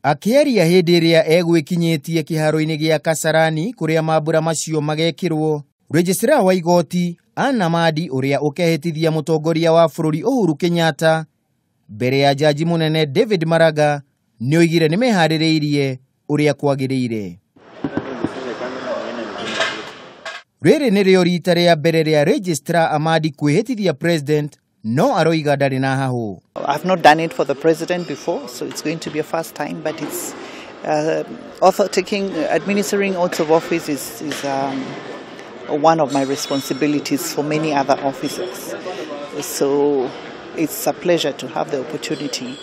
Akĩaria hĩndĩ ĩrĩa egwĩkinyĩtie kĩharo-inĩ gĩa Kasarani kũrĩa mambura macio magekĩrwo, Registrar wa igoti Ann Amadi ũrĩa ũkehĩtithia mũtongoria wa bũrũri Uhuru Kenyatta mbere ya jaji mũnene David Maraga nĩoigire nĩmeharĩrĩirie ũrĩa kwagĩrĩire. Rĩrĩ nĩrĩo rita rĩa mbere rĩa Registrar Amadi kwĩhĩtithia president no aroiga ndarĩ na hahũ. I've not done it for the president before, so it's going to be a first time, but it's also administering oaths of office is one of my responsibilities for many other offices. So it's a pleasure to have the opportunity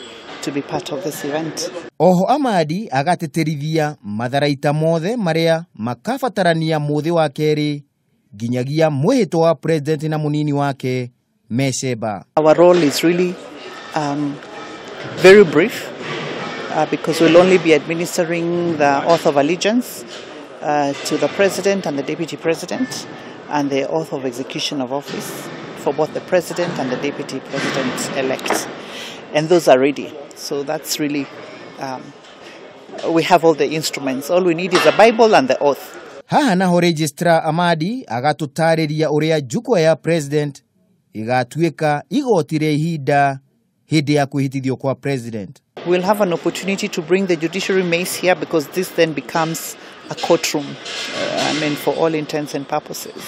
to be part of this event. Oho Amadi agatĩtĩrithia matharaita mothe marĩa makabatarania mũthĩ wa kerĩ nginyagia mwĩhĩtwa wa president na mũnini wake Mesheba. Our role is really very brief because we'll only be administering the oath of allegiance to the president and the deputy president and the oath of execution of office for both the president and the deputy president-elect. And those are ready. So that's really, we have all the instruments. All we need is a Bible and the oath. Haha naho Registrar Amadi agatũtarĩria ũrĩa jukwaa ya president igatuĩka igoti rĩa ihinda hĩndĩ ya kwĩhĩtithio kwa president. We'll have an opportunity to bring the judiciary mace here because this then becomes a courtroom, I mean, for all intents and purposes.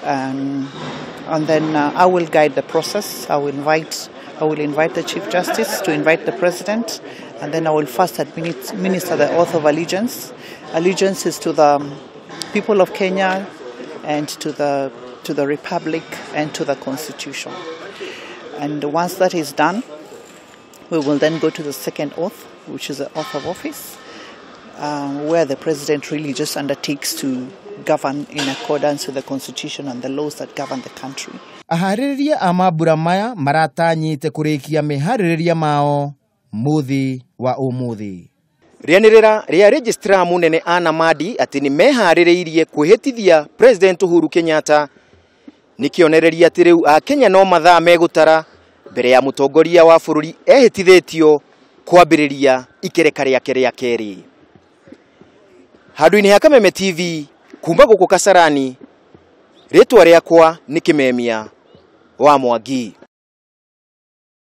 And then I will guide the process. I will invite the Chief Justice to invite the President, and then I will first administer the oath of allegiance. Allegiance is to the people of Kenya and to the Republic and to the Constitution. And once that is done, we will then go to the second oath, which is the oath of office, where the President really just undertakes to govern in accordance with the Constitution and the laws that govern the country. Aharĩrĩria a mambura maya maratanyĩte kũrĩkia meharĩrĩria mao mũthĩ wa ũmũthĩ. Rĩanĩrĩra rĩa Registrar mũnene Ann Amadi atĩ nĩ meharĩrĩirie kwĩhĩtithia President Uhuru Kenyatta nĩ kĩonereria atĩ rĩu Akenya no mathaa megũtara mbere ya mũtongoria wa bũrũri ehĩtithĩtio kwambĩrĩria ikereka rĩake rĩa kerĩ. Handũ-inĩ ha Kameme TV kuma gũkũ Kasarani, rĩtwa rĩakwa nĩ Kĩmemia wa Mwangi.